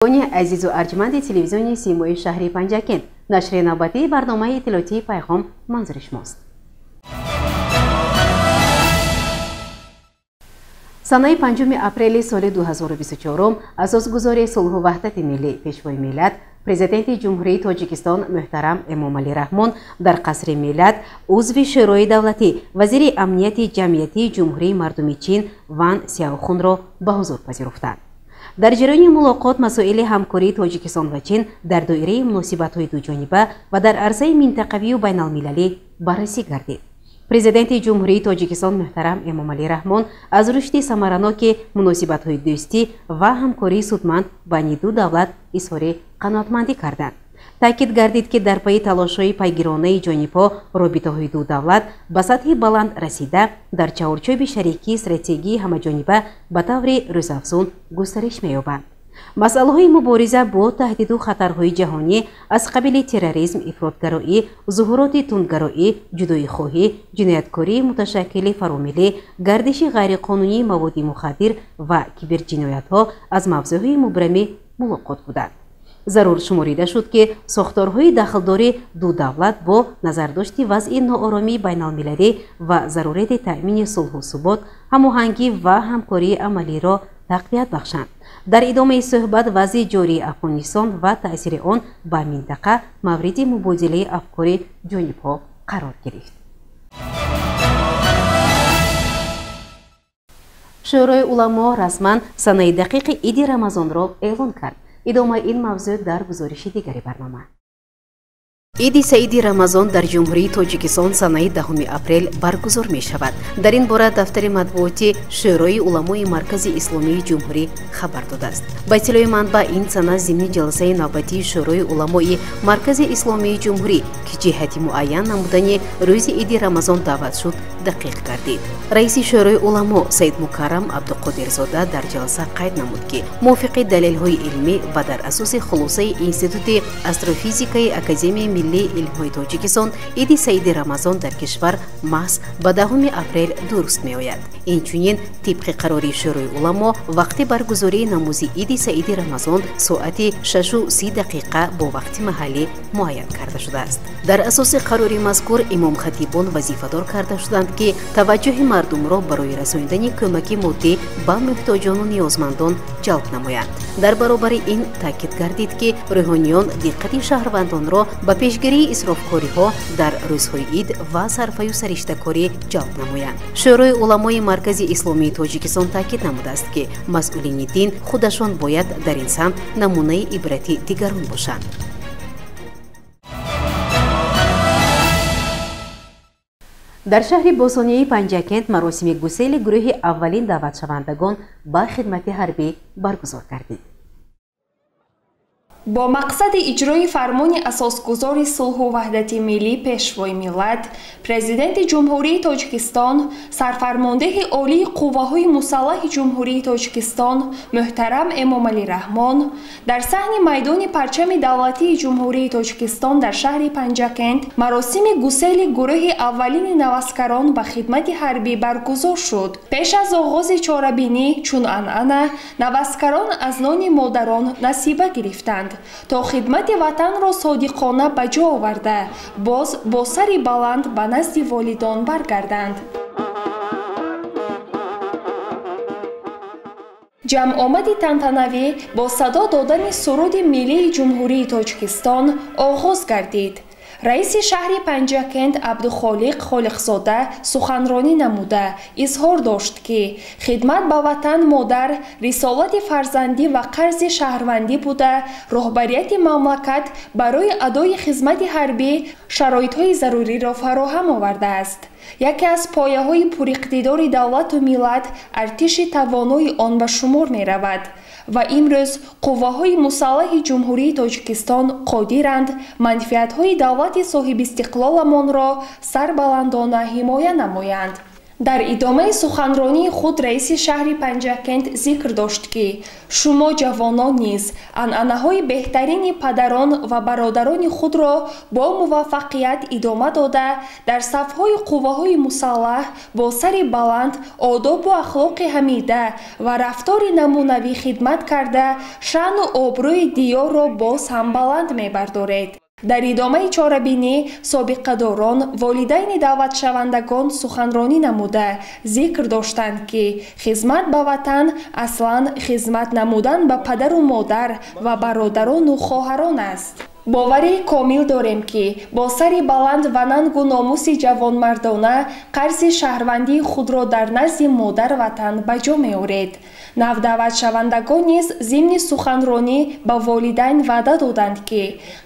Азизу арҷманди телевизиони Симои шаҳри Панҷакент, нашри навбатии барномаи иттилоотии Пайғом манзури шумост. Санаи 5 апрели соли 2024 асосгузори сулҳу ваҳдати миллӣ, Пешвои миллат, Президенти Ҷумҳурии Тоҷикистон муҳтарам Эмомалӣ Раҳмон дар Қасри миллат узви Шӯрои давлатӣ, вазири амнияти ҷамъиятии Ҷумҳурии Мардуми Чин Ван Сяохунро ба ҳузур пазируфтанд. Дар ҷараёни мулоқот масоили ҳамкории Тоҷикистон ва Чин дар доираи муносибатҳои дуҷониба ва дар арсаи минтақавию байналмилалӣ баррасӣ гардид. Президенти Ҷумҳурии Тоҷикистон муҳтарам Эмомалӣ Раҳмон аз рушди самараноки муносибатҳои дӯстӣ ва ҳамкории судманд байни ду давлат изҳори қаноатмандӣ карданд. Таъкид гардид, ки дар пайи талошҳои пайгиронаи ҷонибҳо робитаҳои ду давлат ба сатҳи баланд расида, дар чаҳорчӯби шарикии стратегии ҳамаҷониба ба таври рӯзафзун густариш меёбанд. Масъалаҳои мубориза бо таҳдиду хатарҳои ҷаҳонӣ аз қабили терроризм, ифротгароӣ, зуҳуроти тундгароӣ, ҷудоихоҳӣ, ҷинояткории муташаккили фаромиллӣ, гардиши ғайриқонунии маводи мухаддир ва киберҷиноятҳо аз мавзӯъҳои мубрами мулоқот буданд. Зарур шуморида шуд, ки сохторҳои дахлдори ду давлат бо назардошти вазъи нооромии байналмилалӣ ва зарурияти таъмини сулҳу субот, ҳамоҳангӣ ва ҳамкории амалиро тақвият бахшанд. Дар идомаи суҳбат вазъи ҷории Афғонистон ва таъсири он ба минтақа мавриди мубодилаи афкори ҷонибҳо қарор гирифт. Шӯрои уламо расман санаи дақиқи Иди Рамазонро эълон кард. Идомаи ин мавзӯъ дар гузориши дигари барнома. Иди Саиди Рамазон дар Ҷумҳурии Тоҷикистон санаи 10 апрел баргузор мешавад. Дар ин бора дафтари матбуоти Шӯрои уламои Маркази Исломии Ҷумҳурӣ хабар додааст. Ба иттилои манбаъ, ин сана зимни ҷаласаи навбатии Шӯрои уламои Маркази Исломии Ҷумҳурӣ, ки ҷиҳати муайян намудани рӯзи Иди Рамазон даъват шуд, дақиқ гардид. Раиси Шӯрои уламо Саидмукаррам Абдуқодирзода дар ҷаласа қайд намуд, ки мувофиқи далелҳои илмӣ ва дар асоси хулосаи Институти астрофизикаи Академияи миллии илмҳои Тоҷикистон Иди Саиди Рамазон дар кишвар маҳз ба 10 апрел дуруст меояд. Инчунин тибқи қарори Шӯрои уламо вақти баргузории намози Иди Саиди Рамазон соати 6:30 бо вақти маҳаллӣ муайян карда шудааст. Дар асоси қарори мазкур имомхатибон вазифадор карда шуданд, ки таваҷҷӯҳи мардумро барои расонидани кӯмаки моддӣ ба муҳтоҷону ниёзмандон ҷалб намоянд. Дар баробари ин таъкид гардид, ки рӯҳониён диққати шаҳрвандонро ба пешгирии исрофкориҳо дар рӯзҳои ид ва сарфаю сариштакорӣ ҷалб намоянд. Шӯрои уламои Маркази Исломии Тоҷикистон таъкид намудааст, ки масъулини дин худашон бояд дар ин самт намунаи ибрати дигарон бошанд. Дар шаҳри Босонияи Панҷакент маросими гусели гурӯҳи аввалин даъватшавандагон ба хидмати ҳарбӣ баргузор гардид. Бо мақсади иҷрои фармони асосгузори сулҳу ваҳдати миллӣ, Пешвои миллат, Президенти Ҷумҳурии Тоҷикистон, Сарфармондеҳи Олии Қувваҳои Мусаллаҳи Ҷумҳурии Тоҷикистон муҳтарам Эмомалӣ Раҳмон дар саҳни майдони парчами давлатии Ҷумҳурии Тоҷикистон дар шаҳри Панҷакент маросими гусели гурӯҳи аввалини наваскарон ба хидмати ҳарбӣ баргузор шуд. Пеш аз оғози чорабинӣ, чун анъана, наваскарон аз нони модарон насиба гирифтанд, то хидмати ватанро содиқона ба ҷо оварда, боз бо сари баланд ба назди волидон баргарданд. Ҷамъомади тантанавӣ бо садо додани суруди миллии Ҷумҳурии Тоҷикистон оғоз гардид. Раиси шаҳри Панҷакент Абдухолиқ Холиқзода суханронӣ намуда изҳор дошт, ки хидмат ба ватан модар рисолати фарзандӣ ва қарзи шаҳрвандӣ буда, роҳбарияти мамлакат барои адои хизмати ҳарбӣ шароитҳои заруриро фароҳам овардааст. Яке аз пояҳои пуриқтидори давлату миллат артиши тавонои он ба шумор меравад ва имрӯз қувваҳои мусаллаҳи Ҷумҳурии Тоҷикистон қодиранд манфиатҳои давлати соҳибистиқлоламонро сарбаландона ҳимоя намоянд. Дар идомаи суханронии худ раиси шаҳри Панҷакент зикр дошт, ки шумо ҷавонон низ анъанаҳои беҳтарини падарон ва бародарони худро бо муваффақият идома дода, дар сафҳои қувваҳои мусаллаҳ бо сари баланд, одобу ахлоқи ҳамида ва рафтори намунавӣ хидмат карда, шаъну обрӯи диёрро боз ҳам баланд мебардоред. Дар идомаи чорабинӣ собиқадорон, волидайни даъватшавандагон суханронӣ намуда, зикр доштанд, ки хизмат ба ватан аслан хизмат намудан ба падару модар ва бародарону хоҳарон аст. Боварии комил дорем, ки бо сари баланд ва нангу номуси ҷавонмардона қарзи шаҳрвандии худро дар назди модар ватан ба ҷо меоред. Навдаъватшавандагон низ зимни суханронӣ ба волидайн ваъда доданд, ки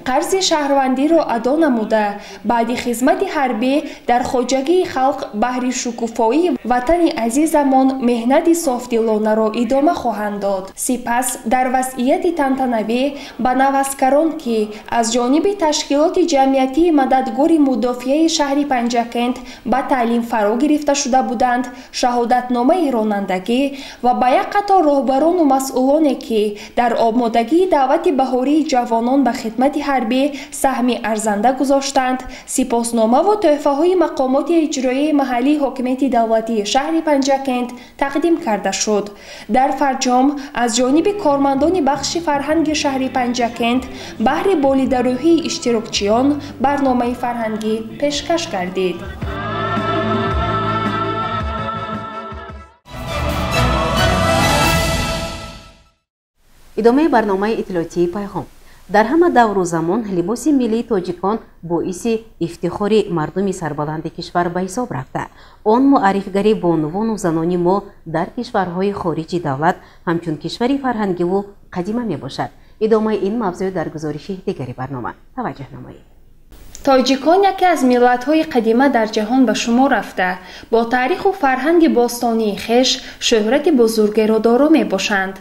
қарзи шаҳрвандиро адо намуда, баъди хизмати ҳарбӣ дар хоҷагии халқ баҳри шукуфоии ватани азизамон меҳнати софдилонаро идома хоҳанд дод. Сипас дар вазъияти тантанавӣ ба наваскарон, ки аз ҷониби ташкилоти ҷамъиятии мададгори мудофиаи шаҳри Панҷакент ба таълим фаро гирифта шуда буданд, шаҳодатномаи ронандагӣ ва ба як қатор роҳбарону масъулоне, ки дар омодагии даъвати баҳории ҷавонон ба хидмати ҳарбӣ саҳми арзанда гузоштанд, сипосномаву тӯҳфаҳои мақомоти иҷроияи маҳаллии ҳокимияти давлатии шаҳри Панҷакент тақдим карда шуд. Дар фарҷом аз ҷониби кормандони бахши фарҳанги шаҳри Панҷакент баҳри болидарӯҳии иштирокчиён барномаи фарҳангӣ пешкаш гардид. Идомаи барномаи иттилоотии пайғом. Дар ҳама давру замон либоси миллии тоҷикон боиси ифтихори мардуми сарбаланди кишвар ба ҳисоб рафта. Он муаррифгари бонувону занони мо дар кишварҳои хориҷи давлат ҳамчун кишвари фарҳангиву қадима мебошад. Идомаи ин мавзӯъ дар гузориши дигари барнома. Таваҷҷӯҳ намоед. Тоҷикон яке аз миллатҳои қадима дар ҷаҳон ба шумор рафта, бо таъриху фарҳанги бостонии хеш шӯҳрати бузургеро доро мебошанд.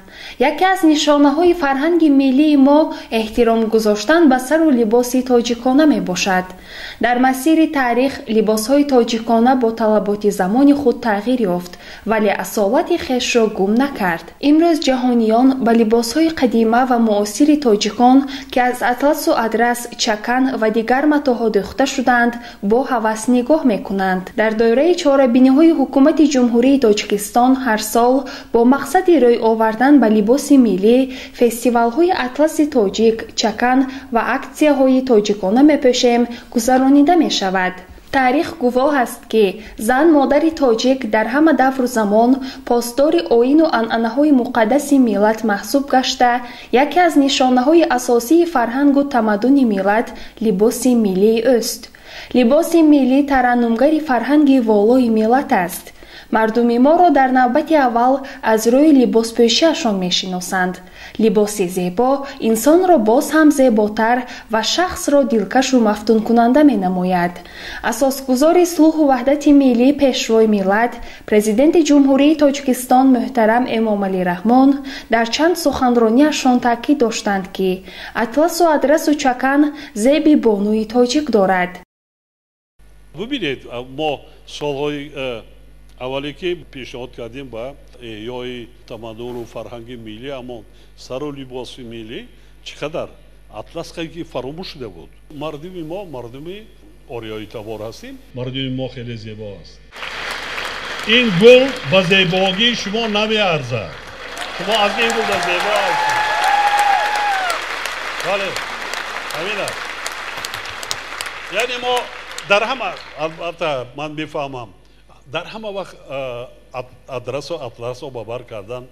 Яке аз нишонаҳои фарҳанги миллии мо эҳтиром гузоштан ба сару либоси тоҷикона мебошад. Дар масири таърих либосҳои тоҷикона бо талаботи замони худ тағйир ёфт, вале асолати хешро гум накард. Имрӯз ҷаҳониён ба либосҳои қадима ва муосири тоҷикон, ки аз атласу адрас, чакан ва дигар матоъҳо дӯхта шудаанд, бо ҳавас нигоҳ мекунанд. Дар доираи чорабиниҳои ҳукумати Ҷумҳурии Тоҷикистон ҳар сол бо мақсади рӯй овардан ба либоси миллӣ фестивалҳои атласи тоҷик, чакан ва аксияҳои тоҷикона мепӯшем гузаронида мешавад. Таърих гувоҳ аст, ки зан модари тоҷик дар ҳама давру замон посдори оину анъанаҳои муқаддаси миллат маҳсуб гашта, яке аз нишонаҳои асосии фарҳангу тамаддуни миллат либоси миллии ӯст. Либоси миллӣ тараннумгари фарҳанги волои миллат аст. Мардуми моро дар навбати аввал аз рӯи либоспӯшиашон мешиносанд. Либоси зебо инсонро боз ҳам зеботар ва шахсро дилкашу мафтункунанда менамояд. Асосгузори сулҳу ваҳдати миллӣ, пешвои миллат, президенти Ҷумҳурии Тоҷикистон муҳтарам Эмомалӣ Раҳмон дар чанд суханрониашон таъкид доштанд, ки атласу адрасу чакан зеби бонуи тоҷик дорад. Бубинед, мо солҳои аввале ки пешниҳод кардем ба эҳёи тамаддуну фарҳанги миллӣ, аммо сару либоси миллӣ чӣ қадар атлас ки фаромӯш шуда буд. Мардуми мо мардуми ориёитабор ҳастем. Мардуми мо хеле зебо аст. Ин гул ба зебогии шумо намеарзад. Шумо аз ин гул зебо ҳастед. Бале, ҳамин аст. Яъне мо дар ҳама, албатта ман мефаҳмам, дар ҳама вақт адрасу атласо ба бар кардан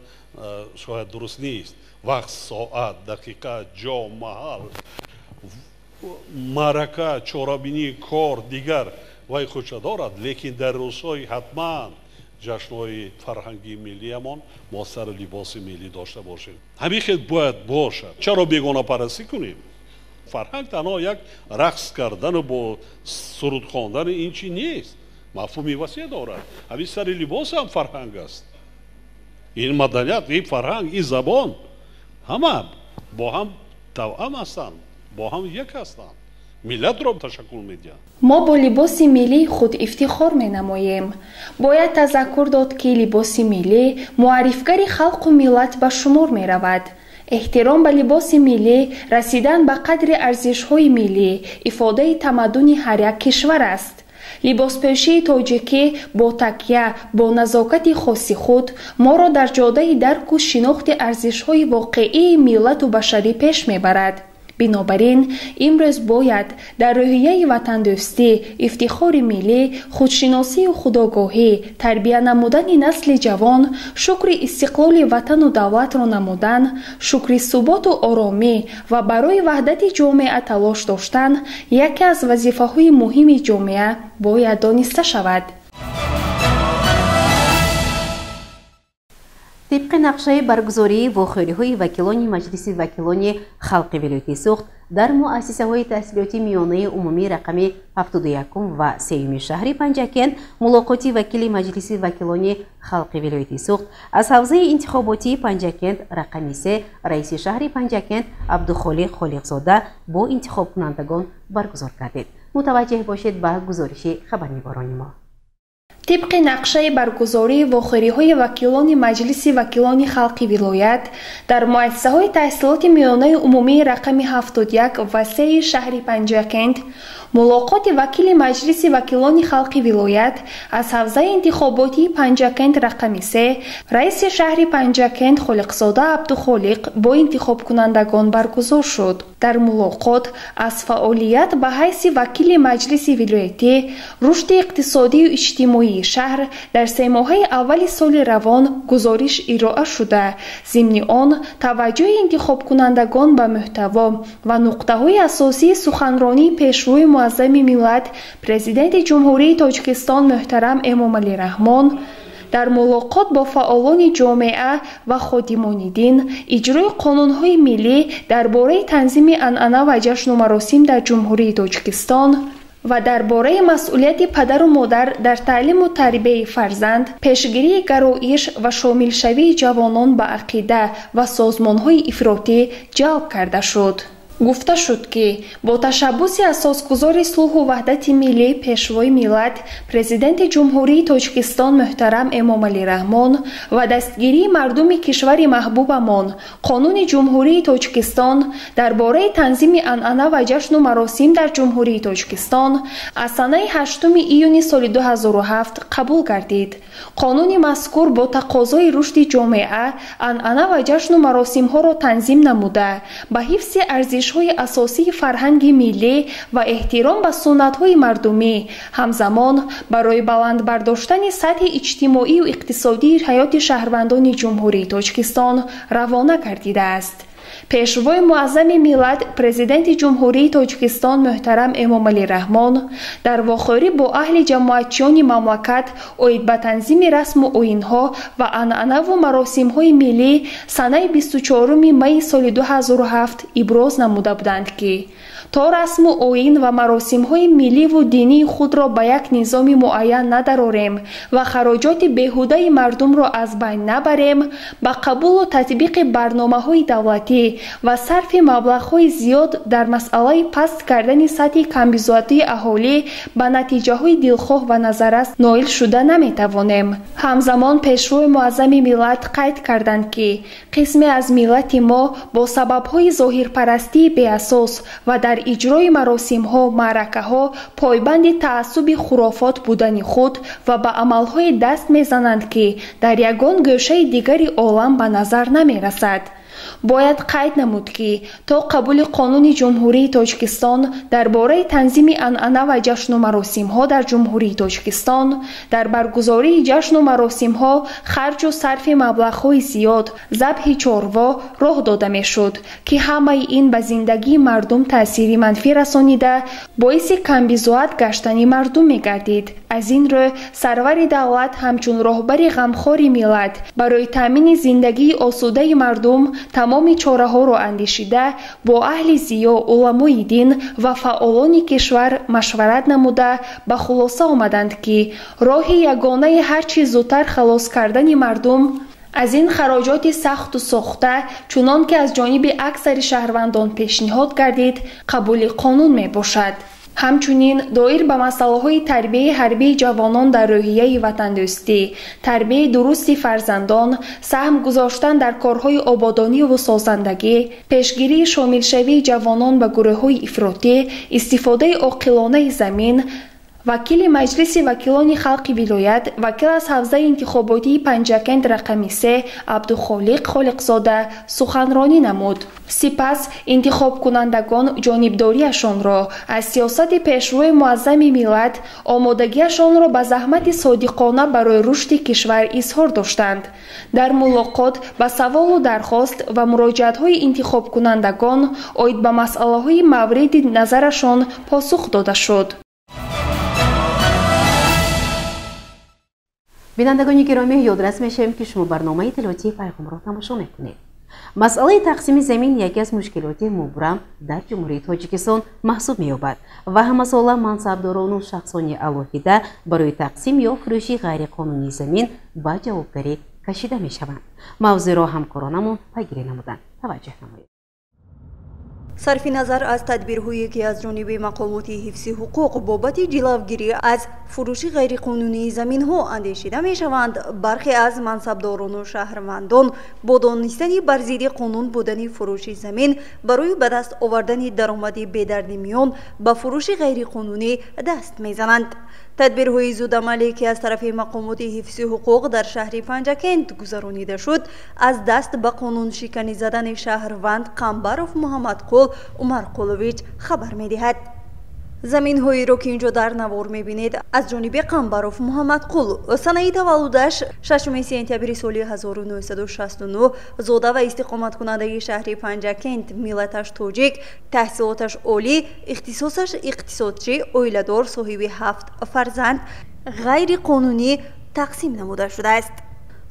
шояд дуруст нест. Вақт, соат, дақиқа, ҷо, маҳал, маърака, чорабинӣ, кор, дигар вай худша дорад, лекин дар рӯзҳои ҳатман ҷашнҳои фарҳангии миллиамон мо сару либоси миллӣ дошта бошем. Ҳамин хел бояд бошад. Чаро бегонапарастӣ кунем? Фарҳанг танҳо як рақс кардану бо суруд хондани ин чи нест. Мафҳуми васеъ дорад. Ҳамин сари либос ҳам фарҳанг аст. Ин маданият, ин фарҳанг, ин забон ҳама бо ҳам тавъам ҳастанд, бо ҳам як ҳастанд. Миллатро ташаккул медиҳанд. Мо бо либоси миллии худ ифтихор менамоем. Бояд тазаккур дод, ки либоси миллӣ муаррифгари халқу миллат ба шумор меравад. Эҳтиром ба либоси миллӣ, расидан ба қадри арзишҳои миллӣ, ифодаи тамаддуни ҳар як кишвар аст. Либоспӯшии тоҷикӣ бо такя бо назокати хоси худ моро дар ҷодаи дарку шинохти арзишҳои воқеии миллату башарӣ пеш мебарад. Бинобар ин, имрӯз бояд дар рӯҳияи ватандӯстӣ, ифтихори миллӣ, худшиносию худогоҳӣ, тарбия намудани насли ҷавон, шукри истиқлоли ватану давлатро намудан, шукри суботу оромӣ ва барои ваҳдати ҷомеа талош доштан яке аз вазифаҳои муҳими ҷомеа бояд дониста шавад. Тибқи нақшаи баргузории вохӯриҳои вакилони Маҷлиси вакилони халқи вилояти Суғд дар муассисаҳои таҳсилоти миёнаи умумӣ рақами 71 ва 3 шаҳри Панҷакент мулоқоти вакили Маҷлиси вакилони халқи вилояти Суғд аз ҳавзаи интихоботии Панҷакент рақами 3 раиси шаҳри Панҷакент Абдухолиқ Холиқзода бо интихобкунандагон баргузор гардид. Мутаваҷҷеҳ бошед ба гузориши хабарнигорони мо. Тибқи нақшаи баргузории вохӯриҳои вакилони Маҷлиси вакилони халқи вилоят дар муассисаҳои таҳсилоти миёнаи умумии рақами 71 ва 3 шаҳри Панҷакент мулоқоти вакили Маҷлиси вакилони халқи вилоят аз ҳавзаи интихоботии Панҷакент рақами 3 раиси шаҳри Панҷакент Холиқзода Абдухолиқ бо интихобкунандагон баргузор шуд. Дар мулоқот аз фаъолият ба ҳайси вакили Маҷлиси вилоятӣ, рушди иқтисодию иҷтимоии шаҳр дар семоҳаи аввали соли равон гузориш ироа шуда, зимни он таваҷҷӯҳи интихобкунандагон ба мӯҳтаво ва нуқтаҳои асосии суханронии пешвои муаззами миллат, Президенти Ҷумҳурии Тоҷикистон муҳтарам Эмомалӣ Раҳмон дар мулоқот бо фаъолони ҷомеа ва ходимони дин, иҷрои қонунҳои миллӣ дар бораи танзими анъана ва ҷашну маросим дар Ҷумҳурии Тоҷикистон ва дар бораи масъулияти падару модар дар таълиму тарбияи фарзанд, пешгирии гароиш ва шомилшавии ҷавонон ба ақида ва созмонҳои ифротӣ ҷалб карда шуд. Гуфта шуд, ки бо ташаббуси асосгузори сулҳу ваҳдати миллӣ, пешвои миллат, Президенти Ҷумҳурии Тоҷикистон муҳтарам Эмомалӣ Раҳмон ва дастгирии мардуми кишвари маҳбубамон, Қонуни Ҷумҳурии Тоҷикистон дар бораи танзими анъана ва ҷашну маросим дар Ҷумҳурии Тоҷикистон аз санаи 8 июни соли 2007 қабул гардид. Қонуни мазкур бо тақозои рушди ҷомеа анъана ва ҷашну маросимҳоро танзим намуда, ба ҳифзи арзишҳои асосии фарҳанги миллӣ ва эҳтиром ба суннатҳои мардумӣ, ҳамзамон барои баланд бардоштани сатҳи иҷтимоию иқтисодии ҳаёти шаҳрвандони Ҷумҳурии Тоҷикистон равона гардидааст. Пешвои муаззами миллат, Президенти Ҷумҳурии Тоҷикистон муҳтарам Эмомалӣ Раҳмон дар вохӯрӣ бо аҳли ҷамоатчиёни мамлакат оид ба танзими расму оинҳо ва анъанаву маросимҳои миллӣ санаи 24 майи соли 2007 иброз намуда буданд, ки то расму оин ва маросимҳои милливу динии худро ба як низоми муайян надарорем ва хароҷоти беҳудаи мардумро аз байн набарем, ба қабулу татбиқи барномаҳои давлатӣ ва сарфи маблағҳои зиёд дар масъалаи паст кардани сатҳи камбизоатии аҳолӣ ба натиҷаҳои дилхоҳ ва назаррас ноил шуда наметавонем. Ҳамзамон пешвои муаззами миллат қайд карданд, ки қисме аз миллати мо бо сабабҳои зоҳирпарастии беасос ва дар иҷрои маросимҳо, маъракаҳо пойбанди таассуби хурофот будани худ ва ба амалҳое даст мезананд, ки дар ягон гӯшаи дигари олам ба назар намерасад. Бояд қайд намуд, ки то қабули Қонуни Ҷумҳурии Тоҷикистон дар бораи танзими анъана ва ҷашну маросимҳо дар Ҷумҳурии Тоҷикистон дар баргузории ҷашну маросимҳо харҷу сарфи маблағҳои зиёд, забҳи чорво роҳ дода мешуд, ки ҳамаи ин ба зиндагии мардум таъсири манфӣ расонида, боиси камбизоат гаштани мардум мегардид. Аз ин рӯ сарвари давлат ҳамчун роҳбари ғамхори миллат барои таъмини зиндагии осудаи мардум тамоми чораҳоро андешида, бо аҳли зиё, уламои дин ва фаъолони кишвар машварат намуда ба хулоса омаданд, ки роҳи ягонаи ҳар чӣ зудтар халос кардани мардум Аз ин хароҷоти сахту сохта, чунон ки аз ҷониби аксари шаҳрвандон пешниҳод гардид, қабули қонун мебошад. Ҳамчунин доир ба масъалаҳои тарбияи ҳарбии ҷавонон дар рӯҳияи ватандӯстӣ, тарбияи дурусти фарзандон, саҳм гузоштан дар корҳои ободониву созандагӣ, пешгирии шомилшавии ҷавонон ба гурӯҳҳои ифротӣ, истифодаи оқилонаи замин, вакили Маҷлиси вакилони халқи вилоят, вакил аз ҳавзаи интихоботии Панҷакент рақами 3 Абдухолиқ Холиқзода суханронӣ намуд. Сипас интихобкунандагон ҷонибдориашонро аз сиёсати пешвои муаззами миллат, омодагиашонро ба заҳмати содиқона барои рушди кишвар изҳор доштанд. Дар мулоқот ба саволу дархост ва муроҷиатҳои интихобкунандагон оид ба масъалаҳои мавриди назарашон посух дода шуд. Бинандагони гиромӣ, ёдрас мешавем, ки шумо барномаи иттилоотии Пайғомро тамошо мекунед. Масъалаи тақсими замин яке аз мушкилоти мубрам дар Ҷумҳурии Тоҷикистон маҳсуб меёбад ва ҳамасола мансабдорону шахсони алоҳида барои тақсим ё фурӯши ғайриқонунии замин ба ҷавобгарӣ кашида мешаванд. Мавзӯъро ҳамкоронамон пайгирӣ намуданд. Таваҷҷӯҳ намоед. Сарфи назар аз тадбирҳое, ки аз ҷониби мақомоти ҳифзи ҳуқуқ бобати ҷилавгирӣ аз фурӯши ғайриқонунии заминҳо андешида мешаванд, бархе аз мансабдорону шаҳрвандон бо донистани бар зидди қонун будани фурӯши замин барои ба даст овардани даромади бедарди миён ба фурӯши ғайриқонунӣ даст мезананд. Тадбирҳои зудамале, ки аз тарафи мақомоти ҳифзи ҳуқуқ дар шаҳри Панҷакент гузаронида шуд, аз даст ба қонуншиканӣ задани шаҳрванд Қамбаров Муҳаммадқул Умарқулович хабар медиҳад. Заминҳоеро, ки инҷо дар навор мебинед, аз ҷониби Қамбаров Муҳаммадқул, санаи таваллудаш 6 сентябри соли 1969, зода ва истиқоматкунандаи шаҳри Панҷакент, миллаташ тоҷик, таҳсилоташ олӣ, ихтисосаш иқтисодчӣ, оиладор, соҳиби 7 фарзанд, ғайриқонунӣ тақсим намуда шудааст.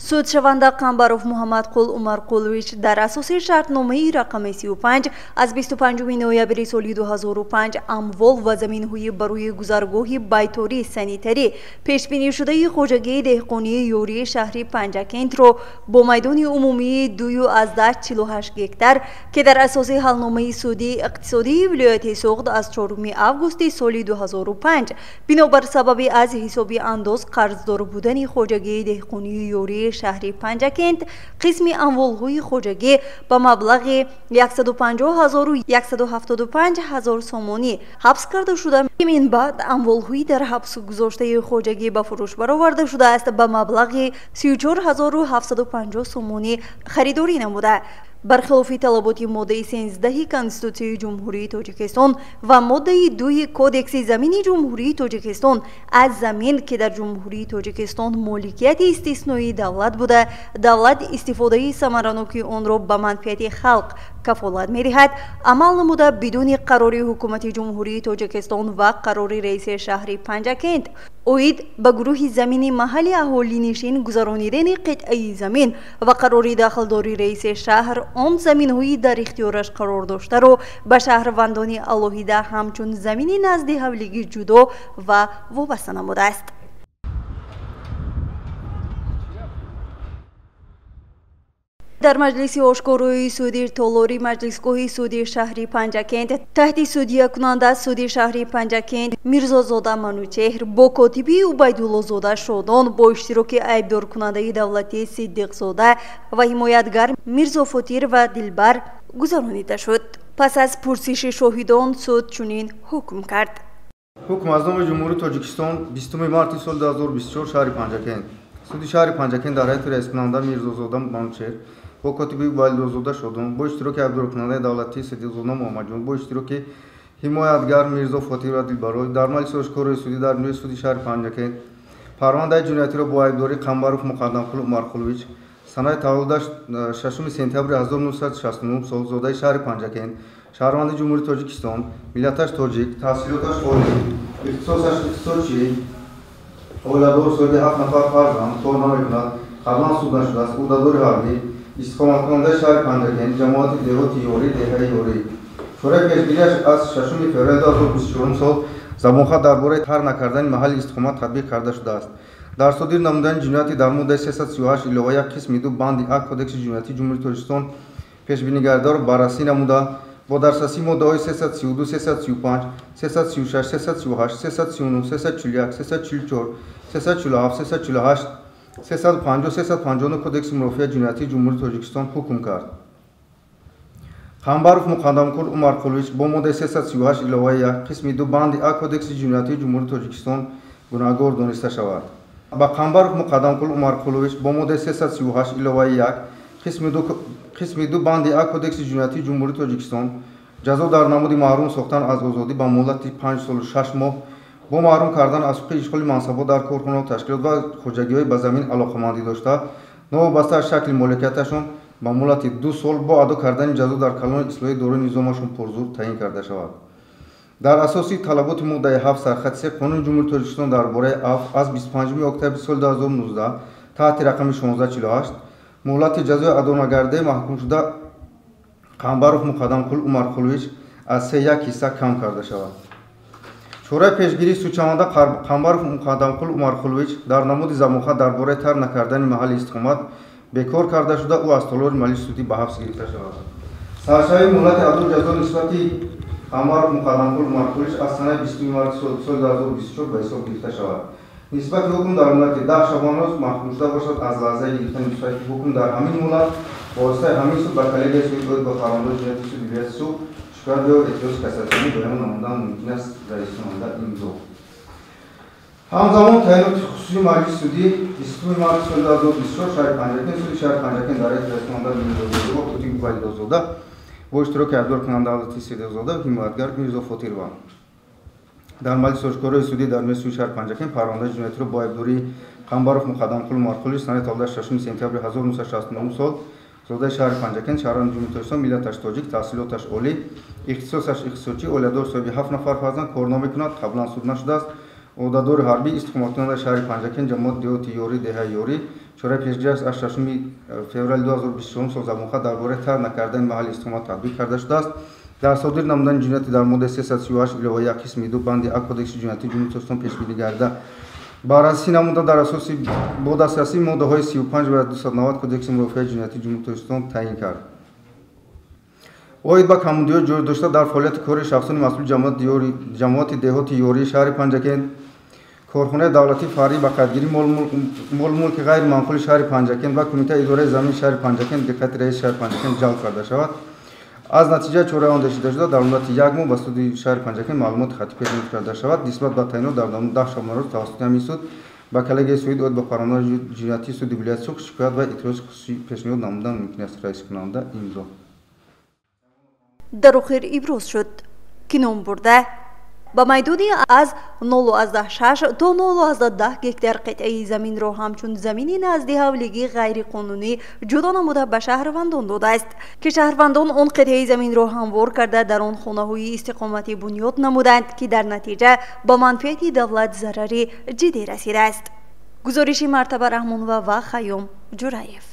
Судшаванда Қамбаров Муҳаммадқул Умарқулович дар асоси шартномаи рақами 35 аз 25 ноябри соли 2005 амвол ва заминҳои барои гузаргоҳи байторӣ санитарӣ пешбинишудаи хоҷагии деҳқонии ёрии шаҳри Панҷакентро бо майдони умумии 2,48 гектар, ки дар асоси ҳалномаи судии иқтисодии вилояти Суғд аз 4 августи соли 2005 бинобар сабаби аз ҳисоби андоз қарздор будани хоҷагии деҳқонии ёрии шаҳри Панҷакент, қисми амволҳои хоҷагӣ ба маблағи 150 175 ҳазор сомонӣ ҳабс карда шуда, мин баъд амволҳои дар ҳабс гузоштаи хоҷагӣ ба фурӯш бароварда шудааст, ба маблағи 34 750 сомонӣ харидорӣ намуда. Бархилофи талаботи моддаи 13 Конститутсияи Ҷумҳурии Тоҷикистон ва моддаи 2 Кодекси замини Ҷумҳурии Тоҷикистон, аз замин, ки дар Ҷумҳурии Тоҷикистон моликияти истисноии давлат буда, давлат истифодаи самараноки онро ба манфиати халқ кафолат медиҳад, амал намуда, бидуни қарори Ҳукумати Ҷумҳурии Тоҷикистон ва қарори раиси шаҳри Панҷакент оид ба гурӯҳи замини маҳалли аҳолинишин гузаронидани қитъаи замин ва қарори дахлдори раиси шаҳр, он заминҳои дар ихтиёраш қарор доштаро ба шаҳрвандони алоҳида ҳамчун замини назди ҳавлигӣ ҷудо ва вобаста намудааст. Дар маҷлиси ошкорои суди толори маҷлисгоҳи суди шаҳри Панҷакент таҳти судиякунанда суди шаҳри Панҷакент Мирзозода Манучеҳр бо котиби Убайдуллозода Шодон бо иштироки айбдоркунандаи давлатии Сиддиқзода ва ҳимоятгар Мирзофотир ва Дилбар гузаронида шуд. Пас аз пурсиши шоҳидон суд чунин ҳукм кард. Ҳукм аз номи Ҷумҳурии Тоҷикистон, 20 марти соли 2024, шаҳри Панҷакент. Суди шаҳри Панҷакент дар ҳайати раискунанда Мирзозода Манучеҳр бо котиби Убайдуллозода Шодон бо иштироки айбдоркунандаи давлатии Сиддиқзода Муҳаммадҷон бо иштироки ҳимоятгар Мирзо Фотир ва Дилбарой дар маҷлиси ошкорои судӣ дар бинои суди шаҳри Панҷакент парвандаи ҷиноятиро бо айбдории Қамбаров Муқаддамқул Умарқулович, санаи таваллудаш 6 сентябри 1969 сол, зодаи шаҳри Панҷакент, шаҳрванди Ҷумҳурии Тоҷикистон, миллаташ тоҷик, таҳсилоташ олӣ, ихтисосаш иқтисодчӣ, оиладор, соҳиби ҳафт нафар фарзанд, кор намекунад, қаблан суд нашудааст, ӯҳдадори ҳарбӣ, истиқоматкунандаи шаҳри Панҷакент, ҷамоати деҳоти Ёрӣ, деҳаи Ёрӣ, чораи пешгириаш аз 6 феврали 2024 сол забонхат дар бораи тарк накардани маҳалли истиқомат татбиқ карда шудааст. Дар содир намудани ҷинояти дар моддаи 338 илова 1 қисми 2 банди А Кодекси ҷиноятии Ҷумҳурии Тоҷикистон пешбинигардаро баррасӣ намуда, бо дастраси моддаҳои 332, 335, 336, 338, 339, 341, 344, 347, 348, 350, 359 Кодекси мурофиаи ҷиноятии Ҷумҳурии Тоҷикистон ҳукм кард. Қамбаров Муқаддамкул Умарқулович бо моддаи 338 иловаи 1 қисми 2 банди А Кодекси ҷиноятии Ҷумҳурии Тоҷикистон гунаҳгор дониста шавад. Ба Қамбаров Муқаддамкул Умарқулович бо моддаи 338 иловаи 1 қисми 2 банди А Кодекси ҷиноятии Ҷумҳурии Тоҷикистон ҷазо дар намуди маҳрум сохтан аз озодӣ ба муҳлати 5 солу 6 моҳ бо маҳрум кардан аз ҳуқуқи ишғоли мансабҳо дар корхонаҳо, ташкилот ва хоҷагиҳои ба замин алоқамандӣ дошта, новобаста аз шакли моликияташон ба муҳлати 2 сол бо адо кардани ҷазо дар калони ислоҳии дорои низомашон пурзур таъин карда шавад. Дар асоси талаботи моддаи 7 сархати 3 Қонуни Ҷумҳурии Тоҷикистон дар бораи афв аз 25 октябри соли 2019 таҳти рақами 1648 муҳлати ҷазои адонагардидаи маҳкумшуда Қамбаров Муқаддамкул Умарқулович аз 3,1 ҳисса кам карда шавад. Чораи пешгирии судшаванда Қамбаров Муқаддамкул Умарқулович дар намуди замоха дар бораи тарк накардани маҳалли истиқомат бекор карда шуда, ӯ аз толори маҷлиси судӣ ба ҳабс гирифта шавад. Саршавии муҳлати адои ҷазо нисбати Қамбаров Муқаддамкул Умарқулович аз санаи 20 марти соли 2024 ба ҳисоб гирифта шавад. Нисбати ҳукм дар муҳлати 10 шабонарӯз маҳкумшуда бошад, аз лаҳзаи гирифтани нусхаи ҳукм дар ҳамин муҳлат бо воситаи ҳамин суд ба коллегияи суди оид ба парвандаҳои ҷиноятии суди вилояти Суғд шикоят ё эътирози кассатсионӣ баён намудан мумкин аст. Раисонанда имзо. Ҳамзамон таъиноти хусусии маҷлиси судӣ 20 марти соли 2024 шаҳри Панҷакент суди шаҳри Панҷакент дар ҳайати раисонанда Мирзозода ва Қутиб Валидозода бо иштироки айбдоркунанда Давлати Седозода, ҳимоятгар Мирзо Фотирова. Дар маҷлиси ошкорои судӣ дар миёни суди шаҳри Панҷакент парвандаи ҷиноятиро бо айбдории Қамбаров Муқаддамкул Умарқулович санаи таваллудаш 6 сентябри 1969 сол, зодаи шаҳри Панҷакент, шаҳрванди Ҷумҳурии Тоҷикистон, миллаташ тоҷик, таҳсилоташ олӣ, ихтисосаш иқтисодчӣ, оиладор, соҳиби 7 нафар фарзанд, кор намекунад, қаблан суд нашудааст, ӯҳдадори ҳарбӣ, истиқоматкунандаи шаҳри Панҷакент, ҷамоати деҳоти Ёрӣ, деҳаи Ёрӣ. Чораи пешгирӣ аз 6 феврали 2024 сол замоха дар бораи тарк накардани маҳалли истиқомат татбиқ карда шудааст. Дар содир намудани ҷинояти дар моддаи 338 илова 1 қисми 2 банди А Кодекси ҷиноятии Ҷумҳурии Тоҷикистон пешбинӣ гарда баррасӣ намуда, дар асоси бо дастрасии моддаҳои 35 ва 290 Кодекси мурофиаи ҷиноятии Ҷумҳурии Тоҷикистон таъин кард. Оид ба камбудиҳо ҷой дошта дар фаъолияти кори шахсони масъули ҷамоати деҳоти Ёрии шаҳри Панҷакент, корхонаи давлатии фаръӣ ба қайдгирии молмулки ғайриманқули шаҳри Панҷакент ва кумитаи идораи замини шаҳри Панҷакент диққати раиси шаҳри Панҷакент ҷалб карда шавад. Аз натиҷаи чораи андешида шуда дар муддати 1 моҳ ба суди шаҳри Панҷакент маълумоти хаттӣ пешниҳод карда шавад. Нисбат ба таъинот дар давоми 10 шабонарӯз тавассути ҳамин суд ба коллегияи суд оид ба парвандаҳои ҷиноятии суди вилояти Суғд шикоят ва эътирози хусусӣ пешниҳод намудан мумкин аст. Раискунанда имзо. Дар охир иброз шуд, ки номбурда ба майдони аз 0,6 то 0,10 гектар қитъаи заминро ҳамчун замини назди ҳавлигӣ ғайриқонунӣ ҷудо намуда ба шаҳрвандон додааст, ки шаҳрвандон он қитъаи заминро ҳамвор карда дар он хонаҳои истиқоматӣ бунёд намуданд, ки дар натиҷа ба манфиати давлат зарари ҷиддӣ расидааст. Гузориши Мартаба Раҳмонова ва Хайём Ҷураев.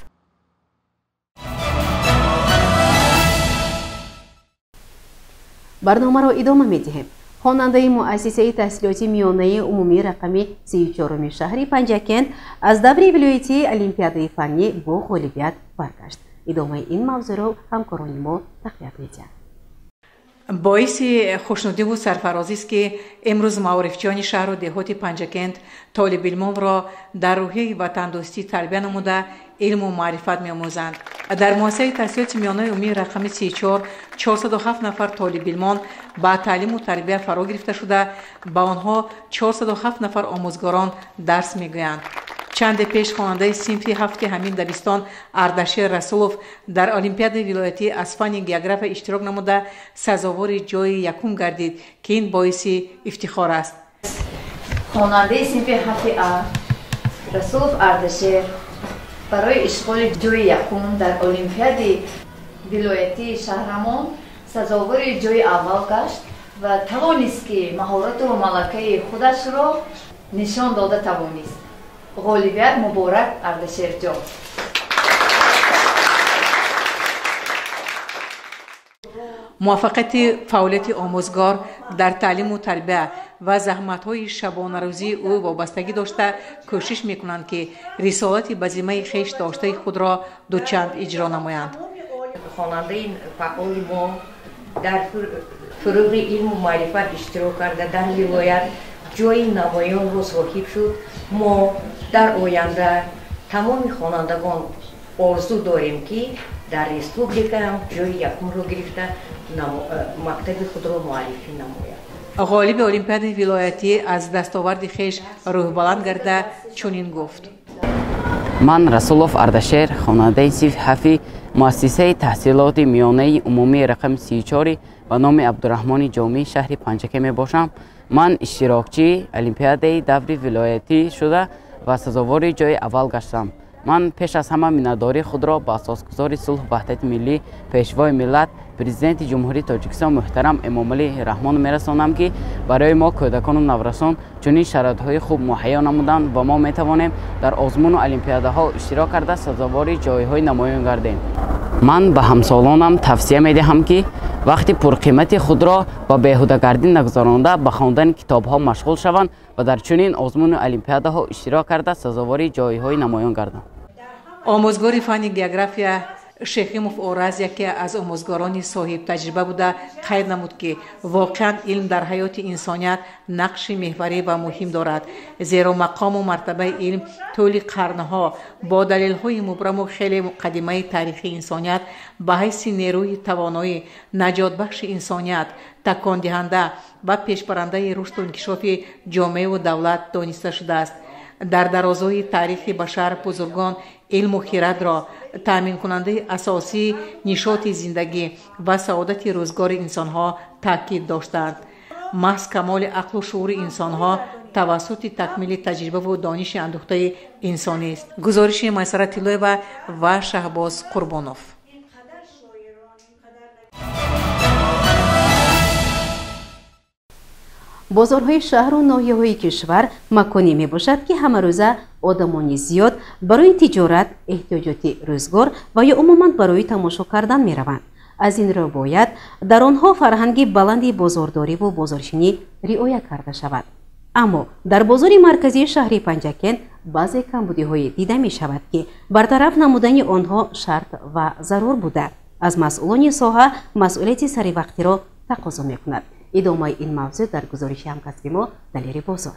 Барномаро идома медиҳем. Хонандаи муассисаи таҳсилоти миёнаи умумии рақами 34 шаҳри Панҷакент аз даври вилоятии олимпиадаи фаннӣ бо ғолибият баргашт. Идомаи ин мавзӯъро ҳамкорони мо тақвият медиҳанд. Боиси хушнудиву сарфарозист, ки имрӯз маорифчиёни шаҳру деҳоти Панҷакент толибилмонро дар рӯҳияи ватандӯстӣ тарбия намуда илму маърифат меомӯзанд. Дар муассисаи таҳсилоти миёнаи умумии рақами 34 407 нафар толибилмон ба таълиму тарбия фаро гирифта шуда, ба онҳо 407 нафар омӯзгорон дарс мегӯянд. Чанде пеш хонандаи синфи ҳафти ҳамин дабистон Ардашер Расулов дар олимпиадаи вилоятӣ аз фанни география иштирок намуда сазовори ҷои якум гардид, ки ин боиси ифтихор аст. Хонандаи синфи ҳафти А Расулов Ардашер барои ишғоли ҷои якум дар олимпиади вилоятии шаҳрамон сазовори ҷои аввал гашт ва тавонист, ки маҳорату малакаи худашро нишон дода тавонист. Ғолибият муборак, Ардашерҷон! Муваффақияти фаъолияти омӯзгор дар таълиму тарбия ва заҳматҳои шабонарӯзии ӯ вобастагӣ дошта, кӯшиш мекунанд, ки рисолати ба зиммаи хеш доштаи худро дучанд иҷро намоянд. Хонандаи фаъоли мо дар фурӯғи илму маърифат иштирок карда, дар вилоят ҷои намоёнро соҳиб шуд. Мо дар оянда тамоми хонандагон орзу дорем, ки дар республикаам ҷои якумро гирифта, мактаби худро муаррифӣ намояд. Ғолиби олимпиадаи вилоятӣ аз дастоварди хеш рӯҳбаланд гарда чунин гуфт: Ман Расулов Ардашер, хонандаи синфи ҳафти муассисаи таҳсилоти миёнаи умумии рақами 34 ба номи Абдураҳмони Ҷомӣ шаҳри Панҷакент мебошам. Ман иштирокчии олимпиадаи даври вилоятӣ шуда ва сазовори ҷои аввал гаштам. Ман пеш аз ҳама миннатдории худро ба асосгузори сулҳу ваҳдати миллӣ, Пешвои миллат, Президенти Ҷумҳурии Тоҷикистон муҳтарам Эмомалӣ Раҳмон мерасонам, ки барои мо кӯдакону наврасон чунин шароитҳои хуб муҳайё намуданд ва мо метавонем дар озмуну олимпиадаҳо иштирок карда, сазовори ҷойҳои намоён гардем. Ман ба ҳамсолонам тавсия медиҳам, ки вақти пурқимати худро ба беҳудагардӣ нагузаронда, ба хондани китобҳо машғул шаванд ва дар чунин озмуну олимпиадаҳо иштирок карда, сазовори ҷойҳои намоён гарданд. Омӯзгори фанни география Шехимов Ораз яке аз омӯзгорони соҳибтаҷриба буда, қайд намуд, ки воқеан илм дар ҳаёти инсоният нақши меҳварӣ ва муҳим дорад, зеро мақому мартабаи илм тӯли қарнҳо бо далелҳои мубраму хеле муқаддимаи таърихи инсоният ба ҳайси нерӯи тавоноӣ, наҷотбахши инсоният, такондиҳанда ва пешбарандаи рушду инкишофи ҷомеаву давлат дониста шудааст. Дар дарозои таърихи башар бузургон илму хирадро таъминкунандаи асосии нишоти зиндагӣ ва саодати рӯзгори инсонҳо таъкид доштанд. Маҳз камоли ақлу шуури инсонҳо тавассути такмили таҷрибаву дониши андӯхтаи инсонист. Гузориши Майсара Тиллоева ва Шаҳбоз Қурбонов. Бозорҳои шаҳру ноҳияҳои кишвар маконе мебошад, ки ҳамарӯза одамони зиёд барои тиҷорат, эҳтиёҷоти рӯзгор ва ё умуман барои тамошо кардан мераванд. Аз ин рӯ бояд дар онҳо фарҳанги баланди бозордориву бозоршинӣ риоя карда шавад. Аммо дар бозори марказии шаҳри Панҷакент баъзе камбудиҳое дида мешавад, ки бартараф намудани онҳо шарт ва зарур буда, аз масъулони соҳа масъулияти саривақтиро тақозо мекунад. Идомаи ин мавзӯъ дар гузориши ҳамкасби мо Далери Бозор.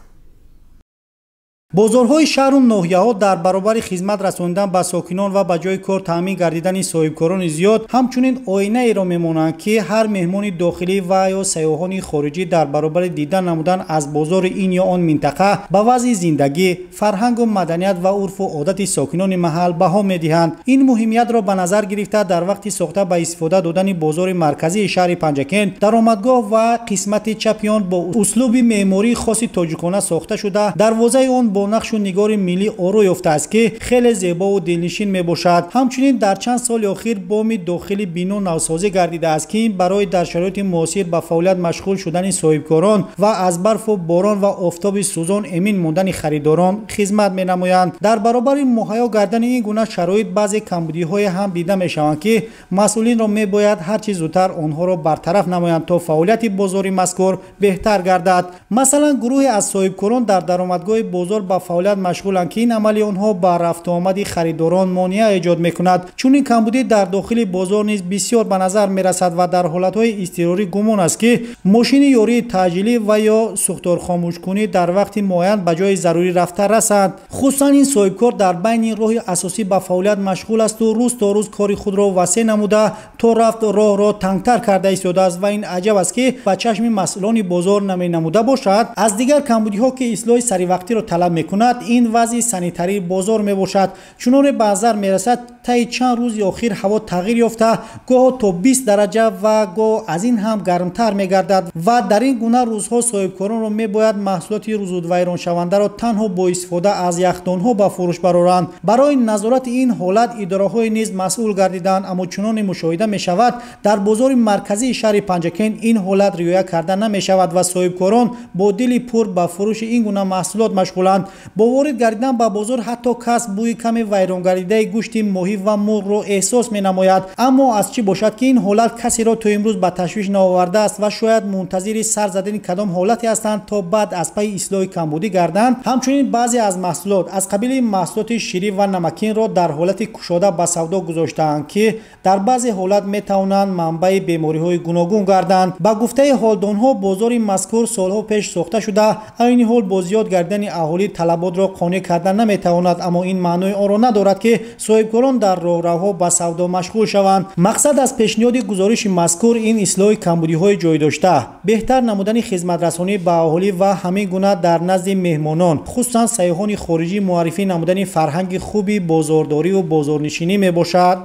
Бозорҳои шаҳру ноҳияҳо дар баробари хизмат расонидан ба сокинон ва ба ҷои кор таъмин гардидани соҳибкорони зиёд, ҳамчунин оинаеро мемонанд, ки ҳар меҳмони дохилӣ ва ё сайёҳони хориҷӣ дар баробари дидан намудан аз бозори ин ё он минтақа ба вазъи зиндагӣ, фарҳангу маданият ва урфу одати сокинони маҳал баҳо медиҳанд. Ин муҳимиятро ба назар гирифта, дар вақти сохта ба истифода додани бозори марказии шаҳри Панҷакент даромадгоҳ ва қисмати чапи он бо услуби меъмории хоси тоҷикона сохта шуда, дарвозаи он бо нақшу нигори миллӣ оро ёфтааст, ки хеле зебову дилнишин мебошад. Ҳамчунин дар чанд соли охир боми дохили бино навсозӣ гардидааст, ки ин барои дар шароити муосир ба фаъолият машғул шудани соҳибкорон ва аз барфу борон ва офтоби сӯзон эмин мондани харидорон хизмат менамоянд. Дар баробари муҳайё гардани ин гуна шароит баъзе камбудиҳое ҳам дида мешаванд, ки масъулинро мебояд ҳарчи зудтар онҳоро бартараф намоянд, то фаъолияти бозори мазкур беҳтар гардад. Масалан, гурӯҳе аз соҳибкорон дар даромадгоҳи бозор ба фаъолият машғуланд, ки ин амали онҳо ба рафтуомади харидорон монеа эҷод мекунад. Чунин камбудӣ дар дохили бозор низ бисёр ба назар мерасад ва дар ҳолатҳои изтирорӣ гумон аст, ки мошини ёрии таъҷилӣ ва ё сӯхторхомӯшкунӣ дар вақти муайян ба ҷои зарурӣ рафта расанд. Хусусан ин соҳибкор дар байни роҳи асосӣ ба фаъолият машғул асту рӯз то рӯз кори худро васеъ намуда, то рафт роҳро тангтар карда истодааст ва ин аҷаб аст, ки ба чашми масъулони бозор наменамуда бошад. Аз дигар камбудиҳо, ки ислоҳи саривақтиро талаб мекунад, ин вазъи санитарии бозор мебошад. Чуноне ба назар мерасад, таи чанд рӯзи охир ҳаво тағйир ёфта, гоҳо то 20 дараҷа ва гоҳ аз ин ҳам гармтар мегардад ва дар ин гуна рӯзҳо соҳибкоронро мебояд маҳсулоти рӯзудвайроншавандаро танҳо бо истифода аз яхдонҳо ба фурӯш бароранд. Барои назорати ин ҳолат идораҳое низ масъул гардиданд, аммо чуноне мушоҳида мешавад, дар бозори марказии шаҳри Панҷакент ин ҳолат риоя карда намешавад ва соҳибкорон бо дили пур ба фурӯши ин гуна маҳсулот машғуланд. Бо ворид гардидан ба бозор ҳатто кас бӯи ками вайронгардидаи гӯшти моҳӣ ва мурғро эҳсос менамояд. Аммо аз чӣ бошад, ки ин ҳолат касеро то имрӯз ба ташвиш наовардааст ва шояд мунтазири сар задани кадом ҳолате ҳастанд, то баъд аз пайи ислоҳи камбудӣ гарданд. Ҳамчунин баъзе аз маҳсулот аз қабили маҳсулоти ширӣ ва намакинро дар ҳолати кушода ба савдо гузоштаанд, ки дар баъзе ҳолат метавонанд манбаи бемориҳои гуногун гарданд. Ба гуфтаи ҳолдонҳо, бозори мазкур солҳо пеш сохта шуда, айни ҳол бо зиёд гардидани аҳолӣ талаботро қонеъ карда наметавонад, аммо ин маънои онро надорад, ки соҳибкорон дар роҳравҳо ба савдо машғул шаванд. Мақсад аз пешниҳоди гузориши мазкур ин ислоҳи камбудиҳои ҷой дошта, беҳтар намудани хизматрасонӣ ба аҳолӣ ва ҳамин гуна дар назди меҳмонон, хусусан сайёҳони хориҷӣ, муаррифӣ намудани фарҳанги хуби бозордориву бозорнишинӣ мебошад.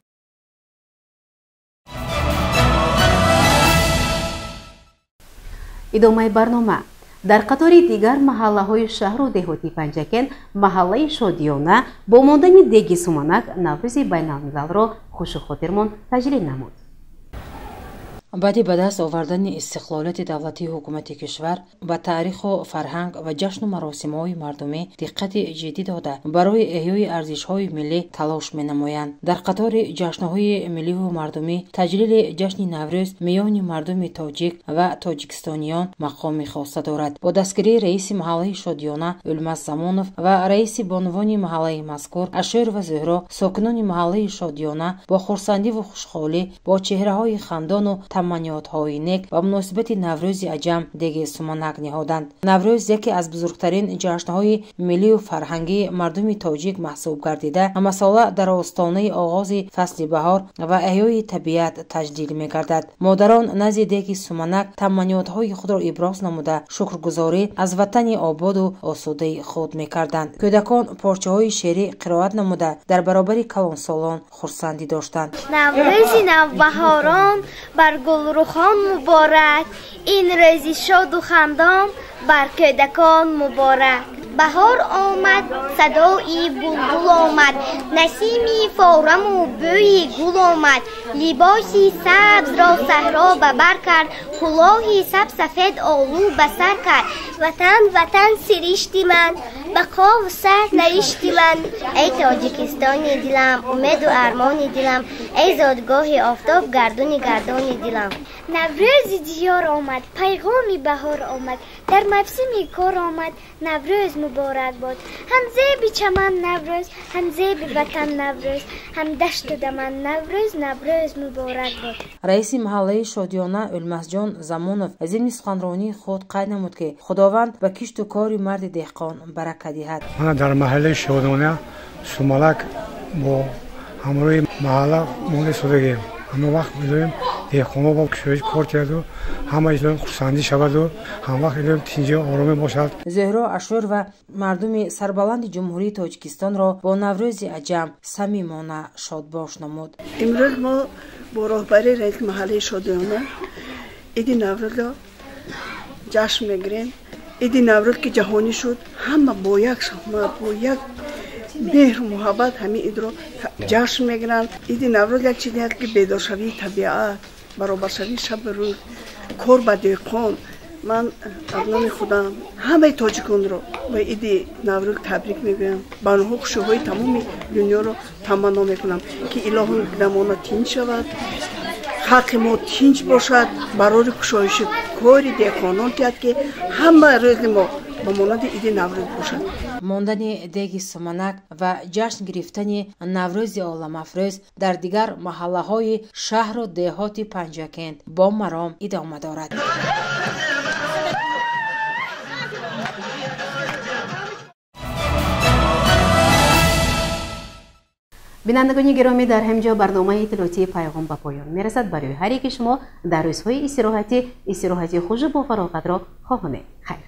Идомаи барнома. Дар қатори дигар маҳаллаҳои шаҳру деҳоти Панҷакент, маҳаллаи Шодиёна бо мондани деги суманак Наврӯзи байналмилалро хушухотирмон таҷлил намуд. Баъди ба даст овардани истиқлолияти давлатии ҳукумати кишвар ба таъриху фарҳанг ва ҷашну маросимҳои мардумӣ диққати ҷиддӣ дода, барои эҳёи арзишҳои миллӣ талош менамоянд. Дар қатори ҷашнҳои милливу мардумӣ таҷлили ҷашни Наврӯз миёни мардуми тоҷик ва тоҷикистониён мақоми хоса дорад. Бо дастгирии раиси маҳаллаи Шодиёна Улмас Замонов ва раиси бонувони маҳаллаи мазкур Ашӯрова Зуҳро, сокинони маҳаллаи Шодиёна бо хурсандиву хушҳолӣ, бо чеҳраҳои хандону таманниётҳои нек ба муносибати Наврӯзи аҷам деги суманак ниҳоданд. Наврӯз яке аз бузургтарин ҷашнҳои миллию фарҳангии мардуми тоҷик маҳсуб гардида, ҳамасола дар остонаи оғози фасли баҳор ва эҳёи табиат таҷлил мегардад. Модарон назди деги суманак таманниётҳои худро иброз намуда, шукргузорӣ аз ватани ободу осудаи худ мекарданд. Кӯдакон порчаҳои шеърӣ қироат намуда, дар баробари калонсолон хурсандӣ доштанд. Наврӯзи навбаҳорон бар гулрухон муборак, ин рӯзи шоду хандон бар кӯдакон муборак. Баҳор омад, садои булбул омад, насими фораму бӯи гул омад, либоси сабзро саҳро ба бар кард, кулоҳи сабсафед олу ба сар кард. Ватан, ватан сиришти ман, бақову сар наришти ман, эй Тоҷикистони дилам, умеду армони дилам, эй зодгоҳи офтоб, гардуни гардони дилам. Наврӯзи диёр омад, пайғоми баҳор омад, дар мавсими кор омад, Наврӯз муборак бод. Ҳам зеби чаман Наврӯз, ҳам зеби ватан Наврӯз, ҳам дашту даман Наврӯз, Наврӯз муборак бод. Раиси маҳаллаи Шодиёна Улмасҷон Замонов зимни суханронии худ қайд намуд, ки Худованд ба кишту кори марди деҳқон барака диҳад. Мана дар маҳаллаи Шодиёна сумалак бо ҳамроҳи маҳалла монда истодагем. Ҳама вақт медонем деҳқонҳо бо кишоварзӣ кор карду ҳама илоҳим хурсандӣ шаваду ҳам вақт илоҳим тинҷӣ оромӣ бошад. Зуҳро Ашӯр ва мардуми сарбаланди Ҷумҳурии Тоҷикистонро бо Наврӯзи аҷам самимона шодбош намуд. Имрӯз мо бо роҳбарии раиси маҳаллаи Шодиёна иди Наврӯзро ҷашн мегирем. Иди Наврӯз ки ҷаҳонӣ шуд, ҳама бо як шаҳмат, бо як меҳру муҳаббат ҳамин идро ҷашн мегиранд. Иди Наврӯз як чизе аст, ки бедоршавии табиат, баробаршавии шабу рӯз, кор ба деҳқон. Ман аз номи худам ҳамаи тоҷиконро ба иди Наврӯз табрик мегӯям. Ба онҳо хушиҳои тамоми дунёро таманно мекунам, ки илоҳо дамона тинҷ шавад, халқи мо тинҷ бошад, барори кушоиши кори деҳқонон тиҳад, ки ҳама рӯзи мо ба монанди иди Наврӯз бошад. Мондани деги суманак ва ҷашн гирифтани Наврӯзи оламафрӯз дар дигар маҳаллаҳои шаҳру деҳоти Панҷакент бо маром идома дорад. Бинандагони гиромӣ, дар ҳамин ҷо барномаи иттилоотии Пайғом ба поён мерасад. Барои ҳар яки шумо дар рӯзҳои истироҳатӣ истироҳати хушу бофароғатро хоҳонем. Хайр.